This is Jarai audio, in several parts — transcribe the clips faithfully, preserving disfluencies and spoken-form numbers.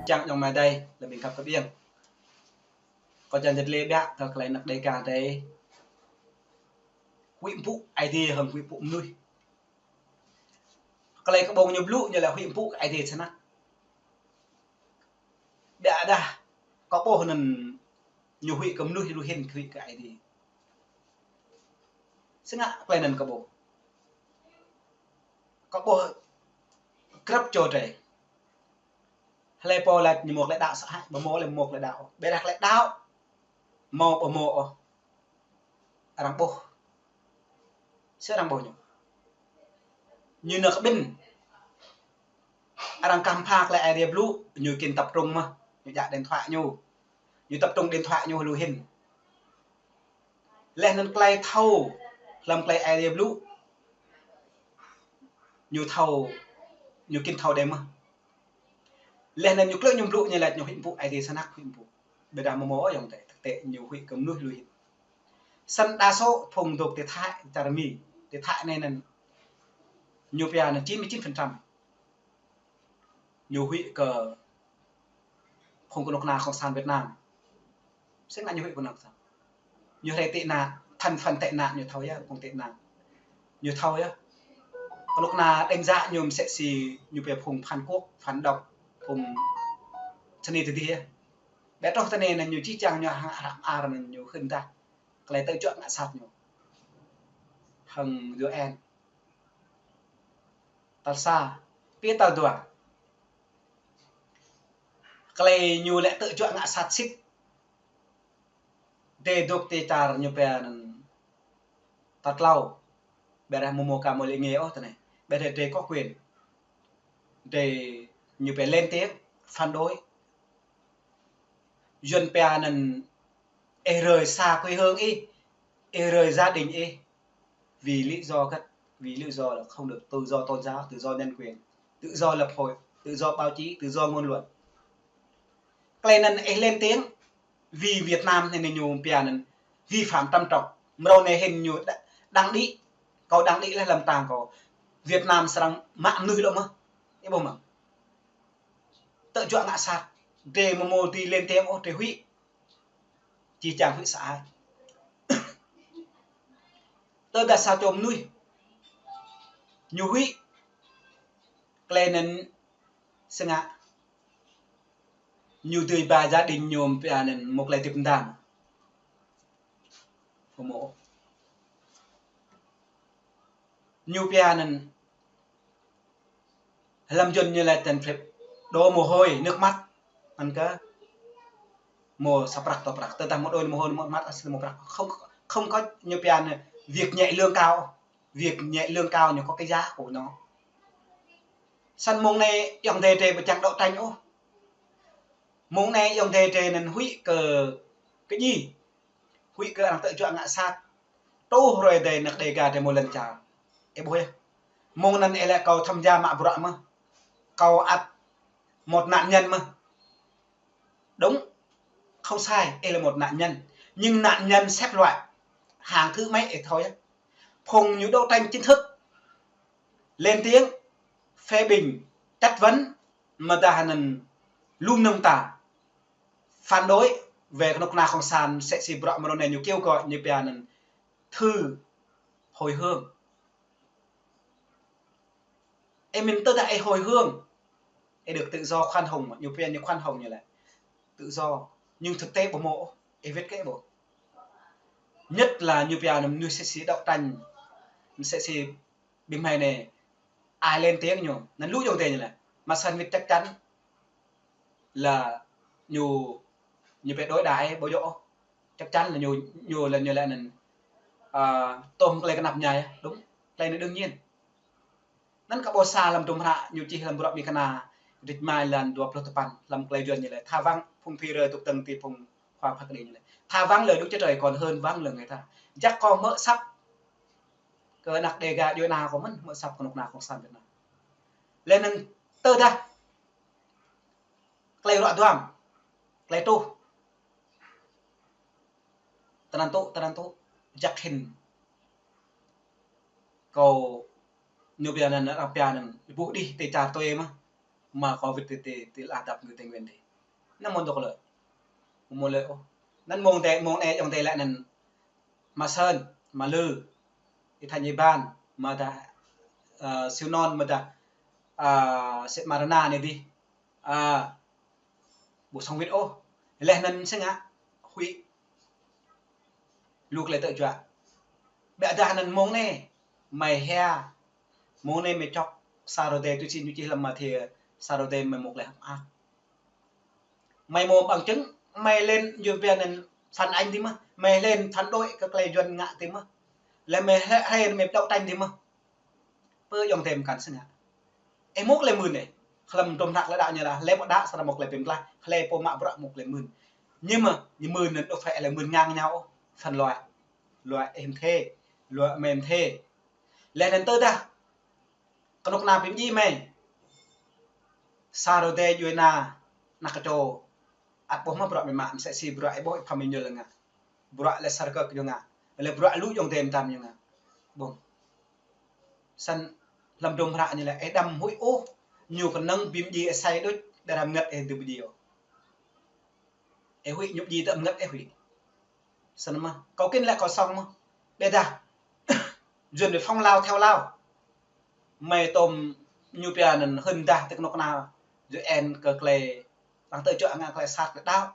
Čang ayŏng amai adơi, lĕ ƀing khăp kơ ƀing. Kâo čang jĕ lĕ biă kơ tơlơi anăk Dêga adơi. Huĭ pơpŭ Aê Diê hăng huĭ pơpŭ mơnuih. Tơlơi kơ ƀong ñu blŭ ñu lĕ huĭ pơpŭ kơ Aê Diê snăk. Biă dah, kâo ƀuh anŭn ñu huĭ kơ mơnuih lu hĭn huĭ kơ Aê Diê. Snăk tơlơi anŭn kâo ƀuh. Kâo ƀuh grăp čô drơi. Hlơi pô laĭ ñu mâo tơlơi đaŏ sơăi, ƀu mâo lĕ mâo tơlơi đaŏ. Ƀiădah tơlơi đaŏ mâo ƀu mâo ôh. Arăng ƀuh. Sĭt arăng ƀuh ñu. Ñu nao kơ ƀing. Arăng khăm pha tơlơi Aê Diê blŭ, ñu kin tập trung mơ̆n. Ñu djă điện thoại ñu. Ñu tập trung điện thoại ñu lu hĭn. Laih anŭn tơlơi thâo, hlăm tơlơi Aê Diê blŭ. Ñu thâo, ñu kin thâo đơi mơ̆n. Laih anŭn ñu klĕ ñu blŭ ñu laĭ ñu huĭ pơpŭ Aê Diê snăk huĭ pơpŭ. Ƀiădah mơ̆ mâo ayŏng adơi, tơlơi ñu huĭ kơ mơnuih lu hĭn. Săn đa số phung dŏ tơ Thái, čar Mi, tơ Thái anai anŭn. Ñu pia anŭn chín mươi chín phần trăm. Ñu huĭ kơ phung kơnuk kơna Cộng sản Việt Nam. Sĭt ngă ñu huĭ kơnuk kơna. Ñu hrơi tị nạn, thành phần tị nạn ñu thâo yơh, phung tị nạn. Ñu thâo yơh. Kơnuk kơna đánh giá ñu mơsĕ si ñu pia phung phản quốc, phản động, phung sơnai tơdih yơh. Ƀiă truh tơ anai anŭn ñu či čang ñu hăng hră mơar anŭn ñu hưn dah. Tơlơi tơjuă ngă sat ñu. Hăng U N. Tal sa, pia tal dua. Tơlơi ñu lĕ tơjuă ngă sat sĭt. Dêh dŏ tơ čar ñu pia anŭn tal klâo. Ƀiădah mơ̆ mâo ka mâo lĕ ngê ôh tơ anai. Ƀiădah dêh có quyền. Dêh ñu pia lên tiếng, phản đối. Yuan pia anŭn ih rời xa quê hương ih, ih rời gia đình ih. Vì lý do các, vì lý do là không được tự do tôn giáo, tự do nhân quyền, tự do lập hội, tự do báo chí, tự do ngôn luận. Tơlơi anŭn ih lên tiếng vì Việt Nam anai ñu pia anŭn vi phạm trầm trọng. Mrâo anai hĭn ñu đa-, đăng đĭ, kâo đăng đĭ laih lăm trang kâo. Việt Nam srăng mă mơnuih lŏ mơ̆n. Ih ƀuh mơ̆n. Tơjuă ngă sat. Dêh mơ̆ mâo dưi lên tiếng ôh, dêh huĭ. Či čang huĭ sơăi. Tơdah sa čô mơnuih ñu huĭ, tơlơi anŭn sĭt ngă ñu dưi ba gia đình ñu pia anŭn mâo tơlơi hơdip mơtam. Ƀu mâo. Ñu pia anŭn hlăm Yuan ñu laĭ tơlơi đổ mồ hôi nước mắt. Anŭn kơ mâo sa prăk tŏ prăk. Tơdah mâo đổ mồ hôi nước mắt, asli mâo prăk. Không, không có, ñu pia anŭn việc nhẹ lương cao. Việc nhẹ lương cao ñu có cái giá của nó. Săn mông anai ayŏng adơi drơi ƀu čang đấu tranh ôh. Mông anai ayŏng adơi drơi anŭn huĭ kơ, kơ djai. Huĭ kơ arăng tơjuă ngă sat. Truh hrơi adai anăk Dêga drơi mâo lŏn čar. Ih ƀuh yơh. Mông anŭn ih laĭ kâo tham gia mă bruă mơ̆n. Kâo ăt một nạn nhân mơ̆n. Đúng. Không sai, ih là một nạn nhân. Nhưng nạn nhân xếp loại hạng thứ mấy ih thâo yơh. Phung ñu đấu tranh chính thức, lên tiếng, phê bình, chất vấn, mơ̆ dah anŭn lŏm nơ̆ng ta phản đối về kơnuk kơna cộng sản, mơsĕ si bruă mrâo anai ñu kêu gọi ñu pia anŭn thư hồi hương. Ê, mĭn tơdah ê hồi hương, ê được tự do khoan hồng mà, ñu pia ñu khoan hồng ñu lĕ tự do, nhưng thực tế ƀu mâo, ê wĭt kơ ƀu. Nhất là ñu pia anŭn mơnuih mơsĕ si đấu tranh, mơsĕ si ƀing mơi anai, ai lên tiếng ñu, anŭn lu ayŏng adơi ñu lĕ, mă săn wĭt chắc chắn là ñu, ñu phải đối đãi ƀu djơ̆. Chắc chắn là ñu, ñu là ñu lĕ anŭn, à, tôm tơlơi kơnăp ñai, đúng. Tơlơi anŭn đương nhiên. Anŭn kơ ƀuh sa lăm tum hră ñu čih lăm bruă Mi kơna, rit mai lan dua pluh tơpăn, lăm tơlơi Yuan ñu lĕ: Thà vắng phung phi rơi tụt tâng ti phung khoa học kỹ ñu lĕ: Thà vắng lời Đức Chúa Trời còn hơn vắng lời người ta. Jăk kâo hmư̆ asăp kơ anăk Dêga djuai ania kâo mơ̆n, hmư̆ asăp kơnuk kơna cộng sản Việt Nam. Laih anŭn tơdah tơlơi ruă duăm, tơlơi truh. Tơnăn tŭ, tơnăn tŭ, jăk hĭn. Kâo ñu pia anŭn, arăng pia anŭn, ƀuh đih tơ čar tui mơ̆n. Mă kơ wĭt tơ, tơ, tơ lŏn dap ngư Tây Nguyên tơ. Anŭn mơ̆n dŏ lơi. Mơ̆ lơi ôh. Anŭn mơ̆ng tơ, mơ̆ng anai ayŏng adơi laĭ anŭn. Mă Sơn, mă Lư. Ih Thanh Iban, mă dah, ơ, Siu Non, mă dah, ơ, Sĕt Marana anai dih. Ơ, ƀu song wĭt ôh. Laih anŭn sĭt ngă, huĭ. Lu klei tơjuă. Biă dah anŭn mơ̆ng anai, mơi hia. Mơ̆ng anai mơi čŏk sa rơdêh tui si ñu čih lăm mă thia, sa rơdêh mơi mơ̆ klei hơ̆k mơak. Mơi mơ̆ bằng chứng, mơi lên YouTube anŭn phản ánh tơ mơ̆, mơi lên phản đối kơ klei Yuan ngă tơ mơ̆. Laih mơi hrĕ, hrĕ mơi đấu tranh tơ mơ̆. Pơ ayŏng adơi mơkăn sĭt ngă. Ih mơ̆ klei mưn ih. Hlăm dôm hră klei đaŏ ñu lah, hlơi pô đaŏ srăng mơ̆ klei pơmĭn tlaih, hlơi pô mă bruă mơ̆ klei mưn. Ñu mơ̆, ñu mưn anŭn ƀu phải lĕ mưn ngang ñu ôh, săn luă. Luă ih mơ̆ thê, luă mơi mơ̆ thê. Laih anŭn tơdah kơnuk kơna ƀing djai mơi. Sa rơdêh djuai ania, ană kơčô. Ăt ƀuh mơ̆ bruă mơi mă, msĕ si bruă ih ƀuh ih pha mơñul ngă. Bruă lĕ sar kơ ñu ngă. Lĕ bruă lu ayŏng adơi mơtam ñu ngă. Ƀuh. Săn lăm dôm hră ñu lĕ, ih đăm huĭ ôh, ñu kơnơ̆ng ƀing djai ih sai đôč, đa răm ngă ih dŭ ƀu djai ôh. Ih huĭ ñu djai tơ ngă ih huĭ. Săn mơ̆, kâo kĭn lĕ kâo song mơ̆. Biă dah. Yuan ƀu phong lao theo lao. Mơi tôm ñu pia anŭn hưn dah tơ kơnuk kơna. Yuan kơ klei, tăng tơ čŏk ngă klei sat klei đaŏ.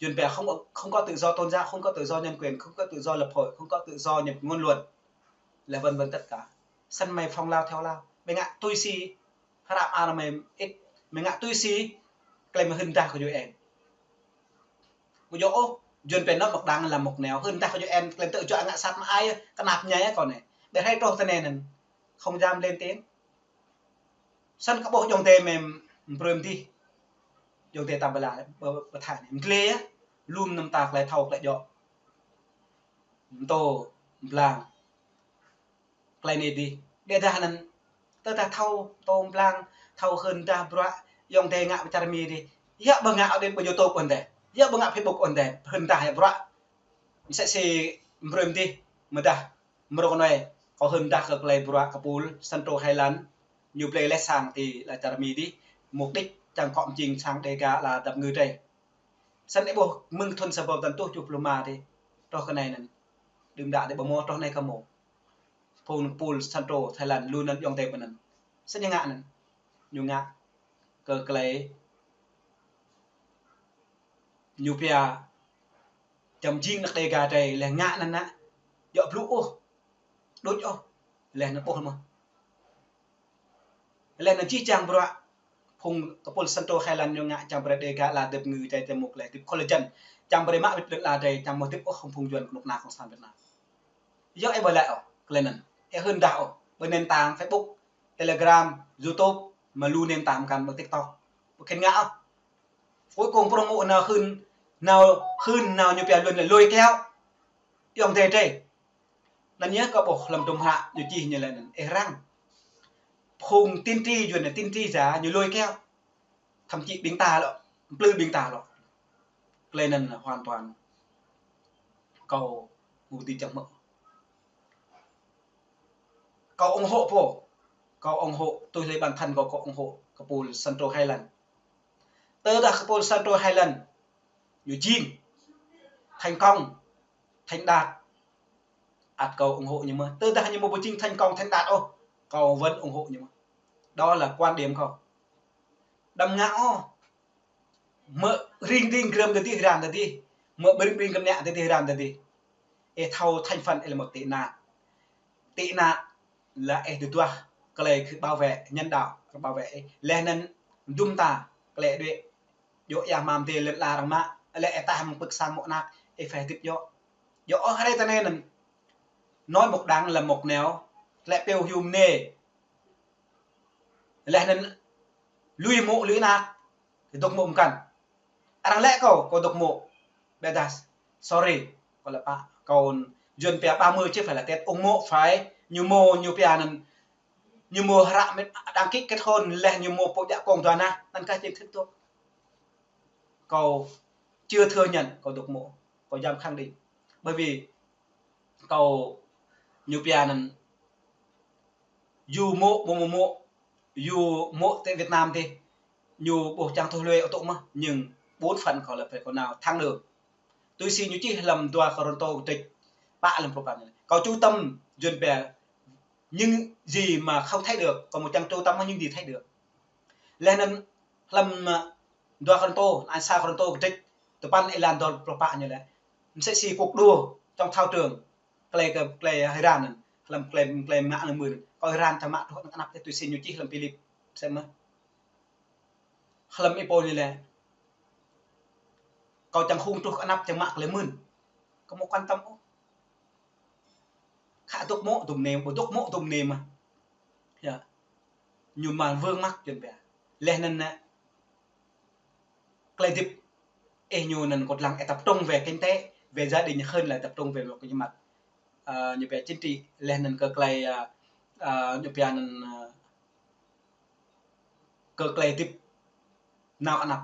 Yuan pia không, không có tự do tôn giáo, không có tự do nhân quyền, không có tự do lập hội, không có tự do nhập ngôn luận. Là vân vân tất cả. Săn mơi phong lao theo lao. Mơi ngă tui si, hră mơar mơi ĭt, mơi ngă tui si, klei mơi hưn dah kơ Yuan. Mơ̆ yua ôh, Yuan pia anŭn một đảng là một nẻo, hưn dah kơ Yuan, klei tơjuă ngă sat mă ai, kơnăp ñai kơ anai. Ƀiă hrơi truh tơ anai anŭn, không dám lên tiếng. Săn kơ ƀuh ayŏng adơi mơi mprơi mơ̆ dih. Ayŏng adơi ta ƀu la, ƀu, ƀu thâo anai. Mơ̆ klei, lŏm anăm ta klei thâo klei djŏ. Mtô, mblang. Klei anai dih. Biă dah anŭn. Tơdah thâo, mtô mblang, thâo hưn dah bruă, ayŏng adơi ngă pơ čar Mi dih. Yua ƀu ngă ôh đen pơ YouTube ôh anŭn dih. Yua ƀu ngă Facebook ôh anŭn dih. Hưn dah bruă. Msĕ si mprơi mơ̆ dih. Mơ̆ dah. Mrô kơ anai, kâo hưn dah kơ klei bruă kơpul, Central Highland, ñu blơi laih sang ti lŏn čar Mi dih, mục đích čang kŏ mjing sang Dega lŏn dap ngư drơi. Săn ih ƀuh mơ̆ng thun sa rơbâo tơjuh pluh rơma dih, truh kơ anai anŭn. Đưm đă dih ƀu mơ̆, truh anai kơ mơ̆. Phung kơpul Central Highland, lu anŭn ayŏng adơi ƀu anŭn. Săn ñu ngă anŭn. Ñu ngă kơ klei ñu pia čang mjing ană Dega drơi, laih ngă anŭn ană. Djŏ blŭ ôh. Đôč ôh. Laih anŭn ƀuh mơ̆. Laih anŭn jih jang bruă. Phung kơpul Central Highland ñu ngă čang brơi Dega lŏn dap ngư drơi tơ mơ̆ klei hơdip khul jăn. Čang brơi mă wĭt lŏn ala drơi, čang mơ̆ hơdip ôh hăng phung Yuan kơnuk kơna Cộng sản Việt Nam. Yua ih ƀu lĕ ôh, klei anŭn. Ih hưn dah ôh. Ƀơi nền tảng Facebook, Telegram, YouTube, mơ̆ lu nền tảng kăn ƀơi TikTok. Ƀu khĭn ngă ôh. Cuối cùng prong ôh nao hưn, nao hưn, nao ñu pia Yuan lĕ lôi kéo. Ayŏng adơi drơi. Anŭn yơh kâo ƀuh lăm dôm hră ñu čih ñu lĕ anŭn. Ih răng. Phung tín tri Yuan anŭn tín tri giả ñu lôi kéo. Thậm chí ƀing ta lŏ, mplư ƀing ta lŏ. Klei anŭn hoàn toàn. Kâo ƀu dưi čang mơ̆. Kâo ủng hộ pô. Kâo ủng hộ, tui hluê bản thân kâo, kâo ủng hộ kơpul Central Highland. Tơdah kơpul Central Highland ñu jing thành công, thành đạt, ăt kâo ủng hộ ñu mơ̆n. Tơdah ñu mơ̆ ƀu jing thành công, thành đạt ôh, kâo vẫn ủng hộ ñu mơ̆n. Đó là quan điểm kâo. Đăm ngă ôh. Mơ̆ ring ring grơm tơdih, ran tơdih. Mơ̆ ring ring grơm ñă tơdih, ran tơdih. Ih thâo thành phần ih lĕ một tị nạn. Tị nạn là ih tơduah klei kơ bảo vệ, nhân đạo, bảo vệ ih. Laih anŭn dŭm ta, klei đuaĭ. Djŏ ia mă mơ̆ tơ lŏn ala arăng mă, lĕ ih tah mơ̆ng pơ̆k sang mơ̆ ană, ih phải hơdip djŏ. Djŏ ôh hrơi tơ anai anŭn. Nói một đảng là một nẻo, lĕ pêu hyu mơnê. Laih anŭn lui mơ̆ lui ană, dŏ mơ̆ mơkăn. Arăng lĕ kâo, kâo dŏ mơ̆. Biă dah, sorry, kâo lĕ pă, kâo Yuan pia ba mươi chứ phải là Tết, ủng hộ phải, ñu mơ̆, ñu pia anŭn, ñu mơ̆ hră mĕt đăng ký kết hôn, laih ñu mơ̆ pô djă kông dua ană, anŭn kah chính thức thôi. Kâo chưa thừa nhận, kâo dŏ mơ̆, kâo djam khẳng định. Bởi vì kâo ñu pia anŭn, yu mơ̆, mơ̆, mơ̆, mơ̆, Yua mơ̆ tơ Việt Nam tih, ñu ƀuh čang thâo lui ô tô mơ̆, nhưng bổn phận kâo lĕ phải kâo nao thẳng đường. Tui si ñu čih hlăm dua Kôrintô kdrêč pă hlăm pluh pă ñu lĕ: Kâo chú tâm dơn pĕ những gì mà không thấy được, kâo mơ̆ čang chú tâm những gì thấy được. Laih anŭn hlăm, ơ, dua Kôrintô, anai sa Kôrintô kdrêč tơpăn êlan dua pluh pă ñu lĕ: Msĕ si cuộc đua trong thao trường, klei kơ, klei hơran anŭn, hlăm klei, klei mă anŭn mưn. Kâo hơran tơ mă truh anăp tih, tui si ñu čih hlăm Philip. Msĕ mơ̆ hlăm ih pô ñu lĕ: Kâo čang hung truh anăp čang mă klei mưn. Kâo mơ̆ quan tâm ôh. Khă dŏ mơ̆ tŭm nem, ƀu dŏ mơ̆ tŭm nem mơ̆. Yơh. Ñu mă vướng mắc dơn pĕ. Laih anŭn nă, klei hơdip ih ñu anŭn kâo lăng ih tập trung về kinh tế, về gia đình hơn là tập trung về một cái mặt, ơ, ñu pia chính trị, laih anŭn kơ klei, ơ, ơ, ñu pia anŭn, ơ, kơ klei hơdip nao anăp,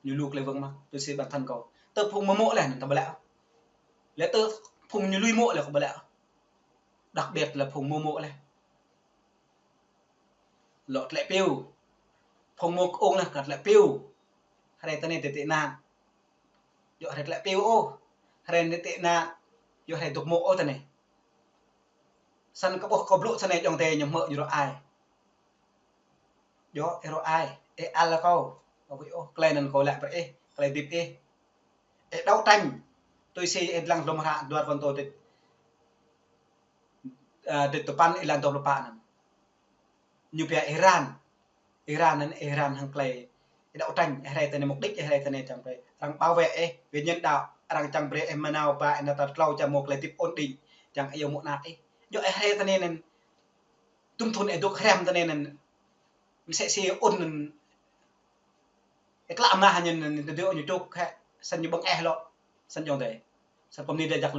ñu lu klei vướng mắc, tui si bản thân kâo. Tơ phung mơ̆ mơ̆ laih anŭn ta ƀu lĕ. Laih tơ phung ñu lui mơ̆ laih kâo ƀu lĕ. Đặc biệt là phung mơ̆ mơ̆ laih. Lŏ tlĕ piu. Phung mơ̆ kơ-ung laih kơ tlĕ piu. Hrơi tơ anai tơ tị nạn. Djơ̆ hrơi tlĕ piu ôh. Hrơi anai tị nạn. Djơ̆ hrơi dŏ mơ̆ ôh tơ anai. Săn kơ ƀuh kâo blŭ săn anai ayŏng adơi ñu hmư̆ ñu rŏ ai. Djơ̆ ih rŏ ai. Ih al kâo. Kâo ƀu ôh. Klei anŭn kâo laĭ brơi ih. Klei hơdip ih. Ih đấu tranh. Tui si ih lăng hlŏm hră dua Kôrintô kdrêč, ơ, kdrêč tơpăn êlan dua pluh pă anŭn. Ñu pia ih hơran. Ih hơran anŭn, ih hơran hăng klei ih đấu tranh, ih rai tơ anai mục đích, ih rai tơ anai čang brơi arăng bảo vệ ih, về nhân đạo, arăng čang brơi ih mơnao ba ih nao tal klâo čang mơ̆ klei hơdip ổn định, čang ih yua mơ̆ anăp ih. Djơ̆ ih rai tơ anai anŭn, tŭm thŭn ih dŏ hrăm tơ anai anŭn, msĕ si ôn anŭn, ih klă mah ñu anŭn, tơ djơ̆ ñu čuk hĕ, săn ñu ƀơ̆ng ih lŏ, săn ayŏng adơi. Săn pơmni djă̱ jak